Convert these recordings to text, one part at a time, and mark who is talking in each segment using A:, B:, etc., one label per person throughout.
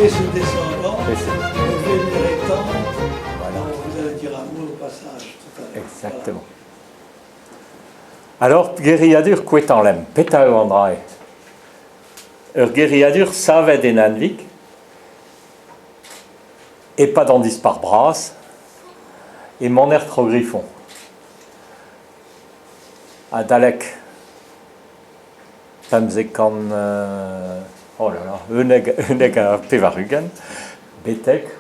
A: Et ses descendants, les vénérés Voilà. Vous allez dire un mot au passage tout à l'heure.
B: Exactement. Alors, geriadur Koetanlem, petra eo an dra-se? Ur geriadur savet en Anvig, e-pad an dispac'h bras, e maner Trogriffon. Adalek pemzek kant oh là là, unnek, unnek ha pevar-ugent, betek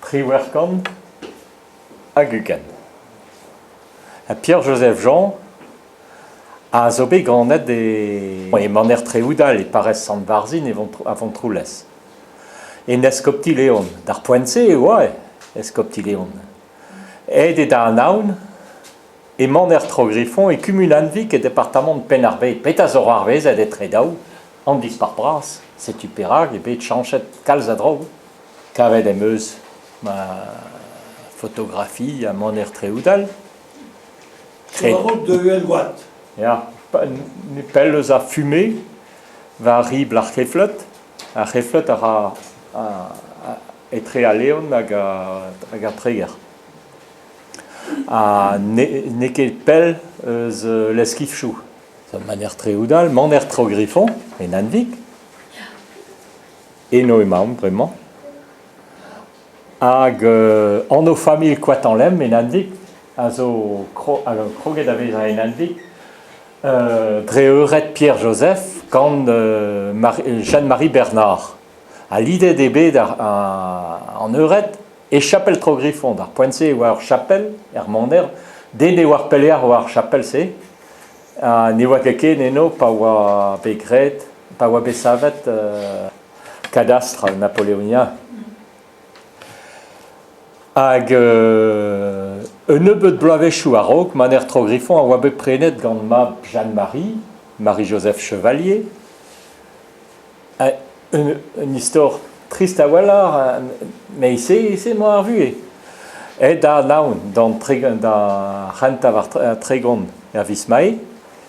B: triwec'h kant hag ugent. Ha Pierre-Joseph Jean a zo bet ganet e, e maner Treoudal e parrez Sant-Varzhin e a Vontroulez. En eskopti Leon. D'ar poent-se e oa eskopti Leon. Aet eo da Anaon e maner Trogriffon e kumun Anvig e departamant Penn-ar-Bed. Petra zo c'hoarvezet etre daou an dispac'h bras? Setu perak eo bet chañchet kalz a draoù. Kavet em eus ma fotografi ha maner Treoudal.
A: Sur la route de Huelgoat.
B: Ya, pell eus ar Fumé, war ribl ar C'hefleud. Ar C'hefleud a ra etre al Leon hag ar Treger. Ha n'eo ket pell eus Leskifchoù. Maner Treoudal, maner Trogriffon, en Anvig. Eno emaomp bremañ. Hag anv familh Koatanlem en Anvig a zo kroget da vezañ en Anvig dre eured Pierre-Joseph gant Jeanne-Marie Bernard. Ha lidet eo bet an eured e chapel Trogriffon. D'ar poent-se e oa ur chapel er maner. Den e oa ar peleac'h war ar chapel-se. Ha ne oa ket ken eno pa oa bet graet, pa oa bet savet kadastr napoleonien. Hag un nebeud bloavezhioù a-raok, maner Trogriffon a oa bet prenet gant mab Jeanne-Marie, Marie-Joseph Chevalier. Un istor trist a-walc'h, met se emañ ar vuhez. Aet da Anaon d'an c'hentañ war 30 er viz Mae,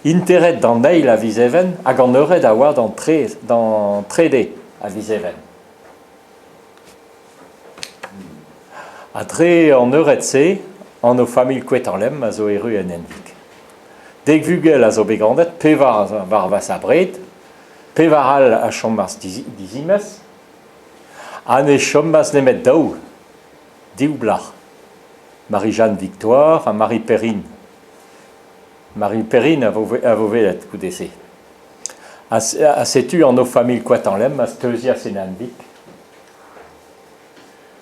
B: interet d'an eil a viz Even hag an eured a oa d'an trede a viz Even. Ha dre an eured-se, anv familh Koetanlem a zo erru en Henvig. Dek vugel a zo bet ganet, pevar a varvas abred, pevar all a chomas dizimez, ha ne chomas nemet daou, div blac'h, Marie-Jeanne Victoire ha Marie Perrine. Marie Perrine a vo welet goude-se. Ha setu anv familh Koatanlem a steuzias en Anvig.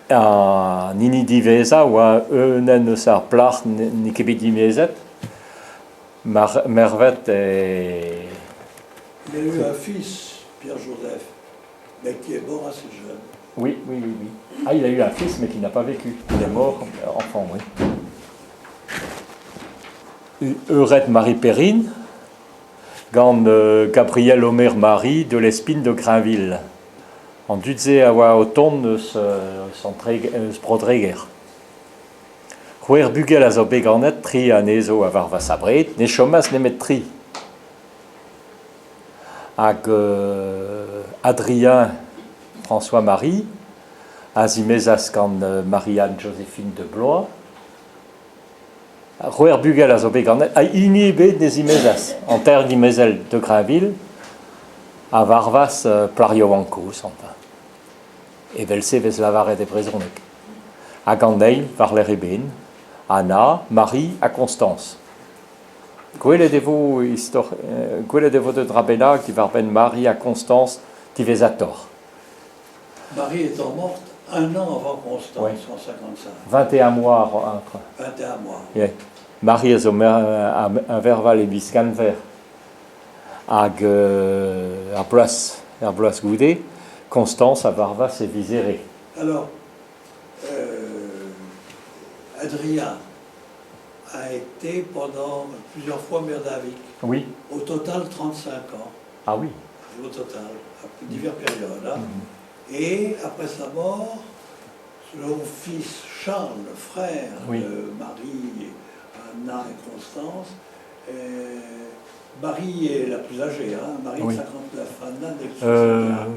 B: An hini diwezhañ oa unenn eus ar plac'h n'eo ket bet dimezet. Mervet e...
A: Il a eu un fils, Pierre-Joseph, mais qui est mort assez jeune.
B: Oui, oui, oui, oui. Ah, il a eu un fils, mais qui n'a pas vécu. Il est mort enfant, oui. Eured Marie Perrine, gant Gabriel Omer Marie de Lespine de Grainville. An dud-se a oa o tont eus, eus Bro-Dreger. C'hwec'h bugel a zo bet ganet, tri anezho a varvas abred, ne chomas nemet tri. Hag Adrien François-Marie a zimezas gant Marie-Anne Joséphine de Blois. C'hwec'h bugel a zo bet ganet, ha hini ebet ne zimezas. An teir dimezell de Grainville a varvas plac'h yaouank kozh, enfin. Evel-se e vez lavaret e brezhoneg. Hag an eil war-lerc'h eben, Anna, Marie ha Constance. Gwelet e vo istor, gwelet e vo da dra bennak diwar-benn Marie ha Constance diwezhatoc'h.
A: Marie étant morte un an avant Constance, ouais. en 55.
B: 21 mois entre.
A: 21 mois.
B: Yeah. Marie a zo a verval e miz Genver hag ar bloaz, ar bloaz goude, Constance a varvas e viz Here.
A: Alors, Adrien a été pendant plusieurs fois maire d'Avic.
B: Oui.
A: Au total, 35 ans.
B: Ah oui.
A: Au total, à diverses périodes. Hein. Et après sa mort, son fils Charles, frère de Marie, Anna et Constance, Marie est la plus âgée, hein, Marie de 59, Anna n'est que 61.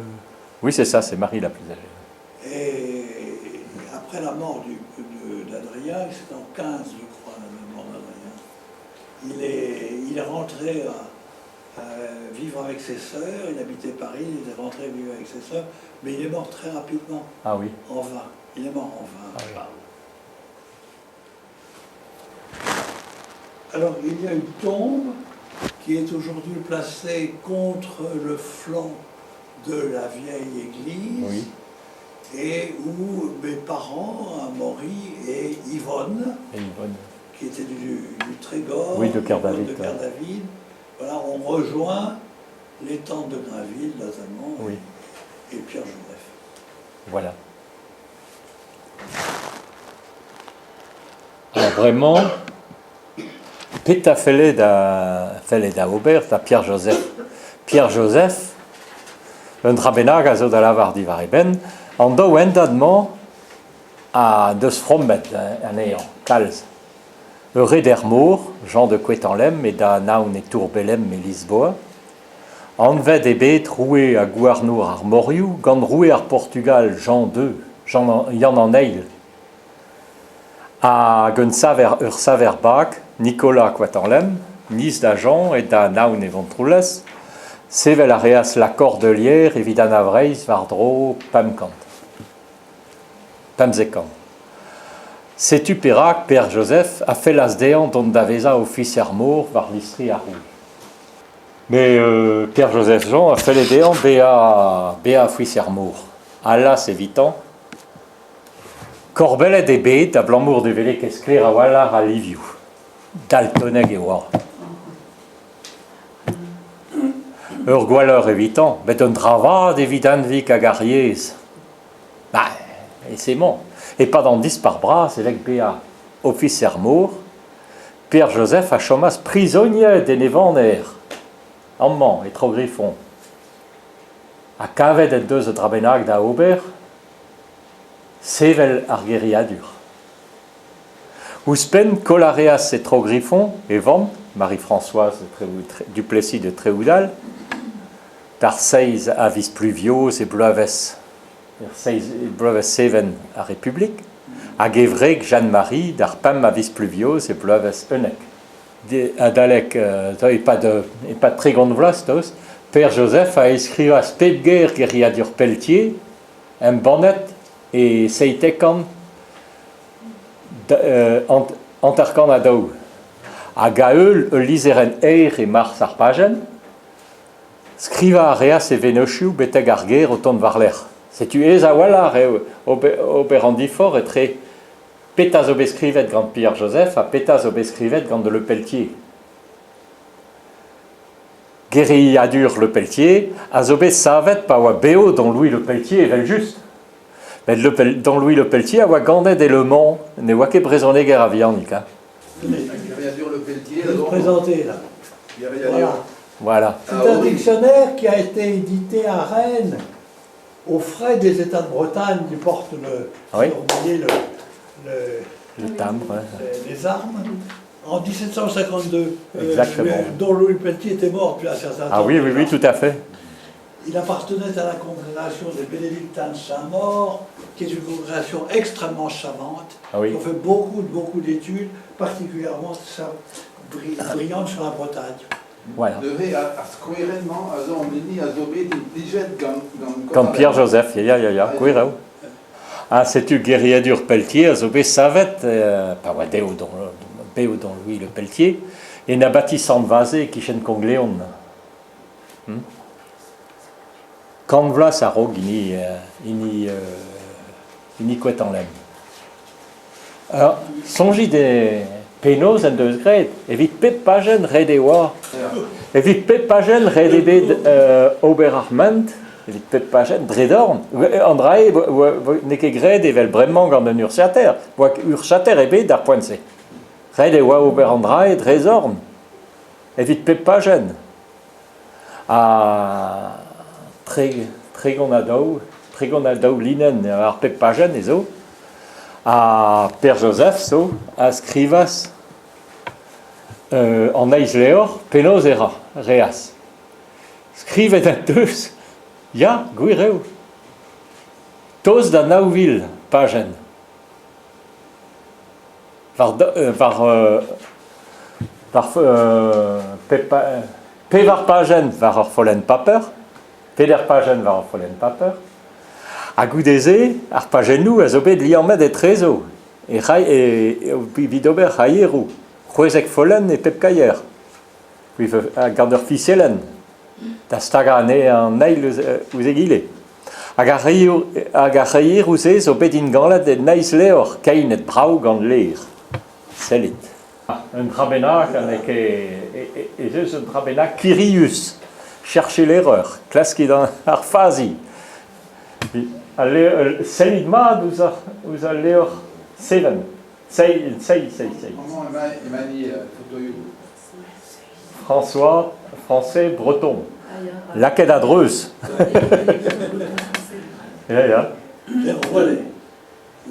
B: Oui, c'est ça, c'est Marie la plus âgée.
A: Après la mort d'Adrien, c'est en 15, je crois, la mort d'Adrien, il est, il est rentré à vivre avec ses sœurs, il habitait Paris, il est rentré vivre avec ses sœurs, mais il est mort très rapidement.
B: Ah oui.
A: En vain. Il est mort en vain.
B: Ah oui.
A: Alors, il y a une tombe qui est aujourd'hui placée contre le flanc de la vieille église.
B: Oui.
A: Et où mes parents, Amaury et Yvonne,
B: Et Yvonne.
A: qui était du Trégor,
B: Oui, de Kerdavid,
A: de Kerdavid, voilà, on rejoint les tantes de Grainville, notamment,
B: Oui.
A: et Pierre-Joseph.
B: Voilà. Alors vraiment, petra felle da, felle da ober da Pierre-Joseph. Pierre-Joseph, un dra bennak a zo da lavar diwar e benn, an daou hentad-mañ a deus frommet anezhañ, kalz. Ur reder mor, Jean de Coëtanlem, e da Naon e Tourbelem e Lisboa. Anvet eo bet roue ha gouarnour ar morioù gant roue ar Portugal Jean II, Jean, Yann an Eil. Hag un saver, ur saver bag, Nicolas Coatanlem, niz da Jean e da Naon e Vontroulez, sevel a reas La Cordelière evit an Avreiz war-dro 500. 1500. Setu perak Père-Joseph a fellas dezhañ dont da vezañ ofiser mor war listri ar roue. Mais Pierre-Joseph Jean a felle dezhañ bezañ bezañ ofiser mor. Allas evitañ, korbellet eo bet abalamour ne wele ket sklaer a-walc'h al livioù. Daltonek e oa. Ur gwalleur evitañ, met un dra vat evit Anvig hag ar yezh. Ba, e-se-mañ. E-pad an dispac'h bras e-lec'h bezañ ofiser mor, Pierre-Joseph a chomas prizoniet en e vaner, amañ, e Trogriffon. Ha kavet en deus un dra bennak da ober, sevel ar geriadur. Ouzhpenn koll a reas e Trogriffon e vamm, Marie-Françoise du Plessis de Tréoudal, d'ar seizh a viz Pluvioz e bloavezh er seizh bloavezh seven ar Republik, hag e wreg Jeanne-Marie d'ar pemp a viz Pluvioz e bloavezh 11. Adalek e-pad e-pad 30 vloaz daoust, Père-Joseph a enskrivas pep ger geriadur Pelletier, embannet e 97 54. Hag a-heul ul lizherenn hir e marzh ar pajenn, skrivañ a reas e vennozhioù betek ar gêr o tont war-lerc'h. Setu aes a-walc'h eo ober an diforc'h etre petra zo bet skrivet gant Pierre-Joseph ha petra zo bet skrivet gant Le Pelletier. Geriadur Le Pelletier a zo bet savet pa oa bev Don Louis Le Pelletier evel-just. Met Le Pel- Don Louis Le Pelletier a oa ganet e Le Mans, ne oa ket brezhoneger a-vihanik. Hein.
C: Geriadur Le Pelletier,
A: Je vais te présenter là.
C: Geriadur.
B: Voilà.
A: C'est un dictionnaire qui a été édité à Rennes aux frais des États de Bretagne qui portent le,
B: Oui.
A: oublié le,
B: Le timbre. ouais.
A: les armes. En 1752,
B: Exactement.
A: dont Louis Pelletier était mort depuis un certain
B: Ah
A: temps.
B: oui, oui, oui, tout à fait.
A: Il appartenait à la congrégation des Bénédictins de Saint-Maur, qui est une congrégation extrêmement savante,
B: Ah oui.
A: qui ont fait beaucoup, beaucoup d'études, particulièrement brillantes sur la Bretagne.
B: Voilà.
C: Neuze ar skouerenn-mañ a zo an hini a zo bet implijet gant gant
B: Gant Pierre-Joseph, ya, ya, ya, gwir eo. Ha setu geriadur Pelletier a zo bet savet, pa oa dezho don, bev Don Louis Le Pelletier, en abati Sant-Vaze e-kichen Kongleon. Kant vloaz a-raok hini, hini, hini Koetanlem. Alors, soñjit e penaos en deus graet, evit pep pajenn ret e oa. Evit pep pajenn ret eo bet ober ar ment, evit pep pajenn dre dorn. An dra-se n'eo ket graet evel bremañ gant un urzhiataer. Oa urzhiataer ebet d'ar poent-se. Ret e oa ober an dra-se dre zorn, evit pep pajenn. Ha 32, 32 linenn ar pep pajenn ez zo. Ha Père-Joseph zo a skrivas an eizh levr penaos e ra, reas. Skrivet en deus, ya, gwir eo. Tost da 9000 pajenn. War war war pep pevar pajenn war ur follenn paper, peder pajenn war ur follenn paper, ha goude-se ar pajennoù a zo bet liammet etrezo e ray evit ober c'haieroù, 16 follenn e pep kaier, gant ur fiselenn da stagañ anezhañ an eil ouzh egile. Hag ar hag ar c'haieroù-se zo bet ingalet en eizh levr keinet brav gant lêr. Sellit. Un dra bennak ha n'eo ket ez eus un dra bennak kirius. Cherchez l'erreur, klaskit ar fazi. Al levr, sellit mat ouzh ar, ouzh al levr seven. Seizh, seizh, seizh, seizh.
C: Amañ emañ fotoioù.
B: François, français, breton. Lakaet a-dreuz. Ya, ya.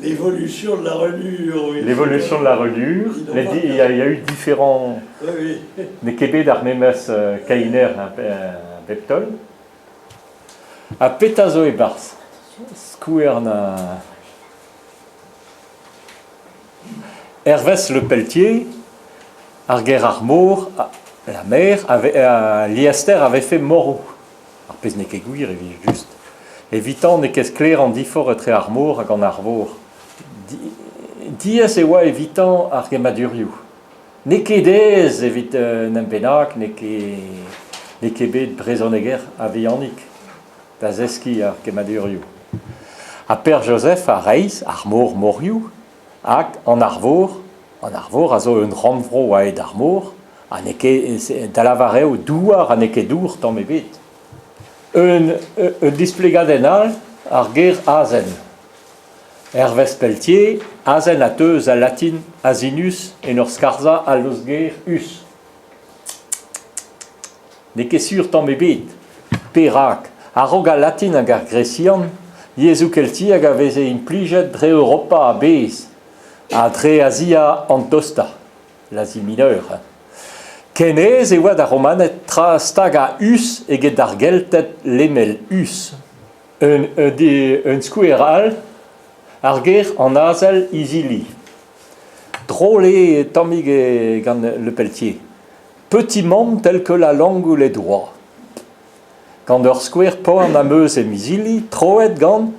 A: L'évolution de la reliure. Oui.
B: L'évolution de la reliure. Il y, a, il y a eu différents.
A: Oui, oui.
B: N'eo ket bet ar memes kainer bep taol. Ha petra zo e-barzh? Skouer na... Hervez Le Pelletier, ar ger ar mor, la mer, liester a vefe moroù. Ar pezh n'eo ket gwir evel-just. Evitañ n'eo ket sklaer an diforc'h etre ar mor hag an arvor. Diaes e oa evitañ ar gemmadurioù. N'eo ket aes evit un den bennak n'eo ket n'eo ket bet brezhoneger a-vihanik da zeskiñ ar kemmadurioù. Ha Pêr-Joseph a reizh ar mor morioù hag an arvor. An arvor a zo un rannvro aet d'ar mor ha n'eo ket da lavar eo douar ha n'eo ket dour tamm ebet. Un, un displegadenn all, ar ger azen. Hervez Pelletier, azen a teu eus al latin asinus en ur skarzhañ al lostger us. N'eo ket sur tamm ebet. Perak? A-raok al latin hag ar gresian, yezhoù keltiek a veze implijet dre Europa a-bezh ha dre Azia an tostañ, l'Asie mineure. Ken aes e oa d'ar Romaned tra stagañ us eget d'ar Gelted lemel us. Un skouer all, ar ger an azel izili. Drol eo tammig gant Le Pelletier. Petit membre tel que la langue ou les doigts. Gant ur skouer poan am eus em izili, troet gant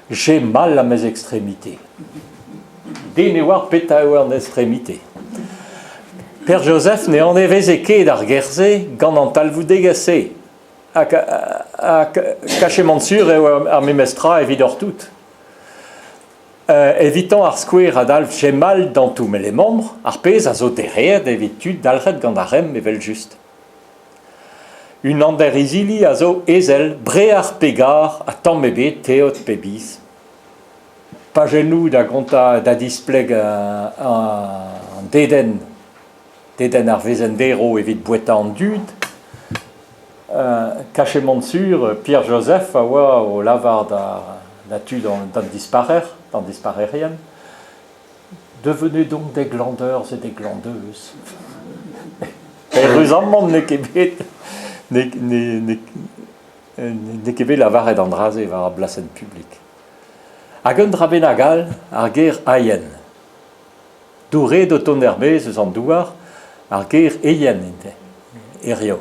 B: J'ai mal à mes extrémités. Den ne oar petra eo an extrémité. Père Joseph ne aneveze ket ar ger-se gant an talvoudegezh-se. Ha kachemant sur eo ar memes tra evidoc'h tout. Evitañ ar skouer a dalv mal dans tous mes membres, ar pezh a zo dereat evit tud dalc'het gant ar remm evel-just. Unander izili a zo ezel, breac'h pe gar ha tamm ebet teod pe biz. Pajennoù da gontañ da displeg an dedenn Dedenn ar wezenn-derv evit boueta an dud. Kachemant sur, Pierre-Joseph a oa o lavar da tud d'an dispac'her, d'an dispac'herien, Devenez donc des glandeurs et des glandeuses. Eüruzamant n'eo ket bet n'eo ket bet lavaret an dra-se war ar blasenn publik. Hag un dra bennak all, ar ger aien. Dour-red o tont er-maez eus an douar, ar ger eien int hiziv.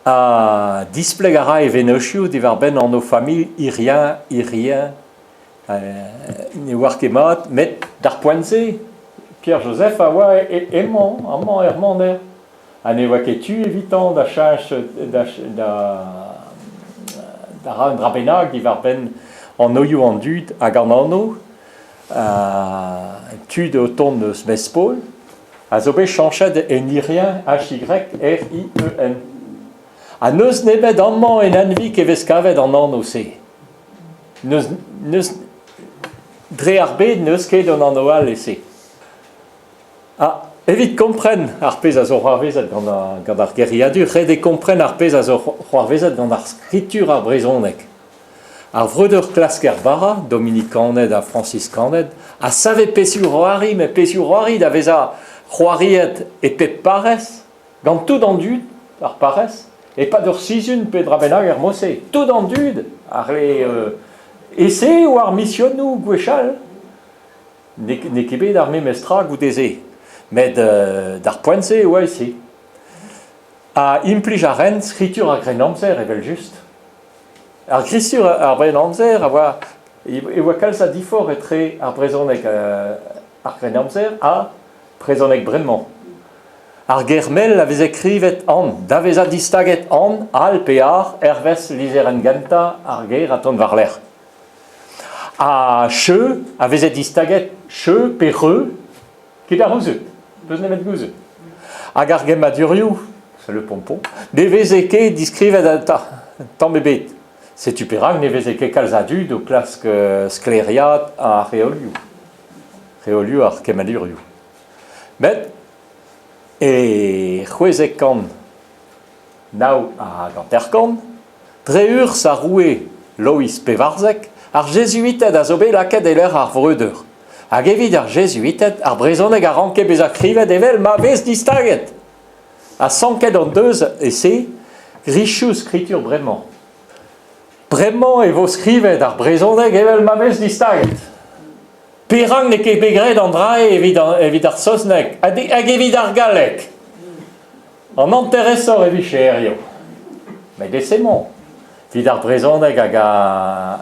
B: Ha displeg a ra e vennozhioù diwar-benn anv familh Irien, Irien, ne oar ket mat, met d'ar poent-se, Pierre-Joseph a oa emañ amañ er maner. Ha ne oa ket tu evitañ da cheñch da da da ra un dra bennak diwar-benn anvioù an dud hag an anv. Tud o tont eus Mespol a zo bet chañchet en Irien H-Y-R-I-E-N. Ha n'eus nemet amañ en Anvig e vez kavet an anv-se. N'eus, n'eus, dre ar bed n'eus ket un anv all e-se. Ha evit kompren ar pezh a zo c'hoarvezet gant ar, gant ar geriadur, ret eo kompren ar pezh a zo c'hoarvezet gant ar skritur ar brezhoneg. Ar vreudeur klasker-bara, dominikaned ha frañsiskaned, a save pezhioù-c'hoari met pezhioù-c'hoari da vezañ c'hoariet e pep parrez, gant tout an dud ar parrez, e-pad ur sizhun pe dra bennak er mod-se. Tout an dud, ar re e-se eo ar misionoù gwechall. N'eo ket bet ar memes tra goude-se. Met d'ar poent-se e oa e-se. Ha implij a raent skritur ar Grennamzer evel-just. Ar skritur ar Grennamzer a oa e oa kalz a diforc'h etre ar brezhoneg ar Grennamzer ha brezhoneg bremañ. Ar ger-mell a veze skrivet an, da vezañ distaget an, al pe ar hervez lizherenn gentañ ar ger a tont war-lerc'h. Ha cheu a veze distaget cheu pe reu, ket ar gouzout, n'eus nemet gouzout. Hag ar gemmadurioù, c'est le pompon, ne veze ket diskrivet tamm ebet. Setu perak ne veze ket kalz a dud o klask sklaeriaat ar reolioù, reolioù ar kemmadurioù. Met e 1659, dre urzh ar roue Loeiz Pevarzek, ar Jezuited a zo bet lakaet e-lec'h ar vreudeur. Hag evit ar Jezuited, ar brezhoneg a ranke bezañ skrivet evel ma vez distaget. Ha sanket hon deus e-se grichoù skritur bremañ. Bremañ e vo skrivet ar brezhoneg evel ma vez distaget. Perak n'eo ket bet graet an dra-se evit ar saozneg hag evit ar galleg? An hanter-aesoc'h e vije hiziv. Met ese-mañ, evit ar brezhoneg hag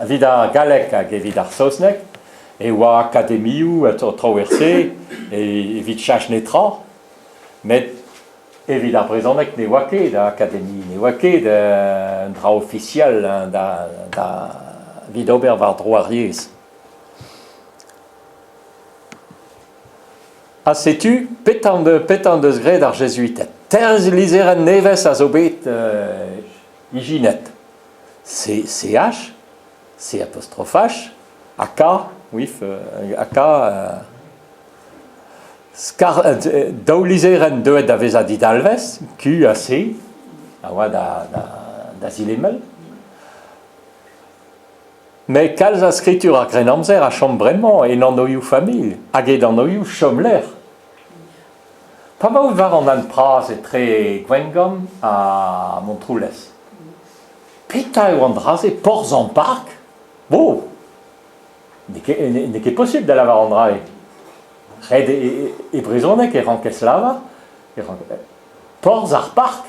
B: evit ar galleg hag evit ar saozneg e oa akademioù ha traoù er-se evit cheñch netra. Met evit ar brezhoneg ne oa ket a akademi, ne oa ket un dra ofisiel da evit ober war-dro ar yezh. Ha setu petra en deus graet ar Jezuited. Teir lizherenn nevez a zo bet ijinet. C, CH, C apostrophe H, ha K, oui, ha K, daou lizherenn deuet da vezañ didalvez, Q ha C, a oa da zilemel. Met kalz a skritur ar Grennamzer a chom bremañ en anvioù familh hag en anvioù chomlec'h. Pa emaout war an hent bras etre Gwengamp ha Montroulez, petra eo an dra-se Porzh an Park? Bo! N'eo ket posupl da lavar an dra-se. Ret e brezhoneg e rankez lavar Porzh ar Park.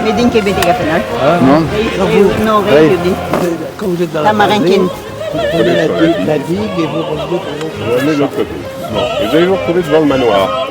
D: Met int ket betek ar penn all.
C: Non.
D: Non, ret eo din.
A: Quand vous êtes dans la
D: La marinquine.
A: vous prenez la digue et vous revenez par l'autre.
E: Vous revenez de l'autre côté. Bon. Et vous allez vous retrouver devant le manoir.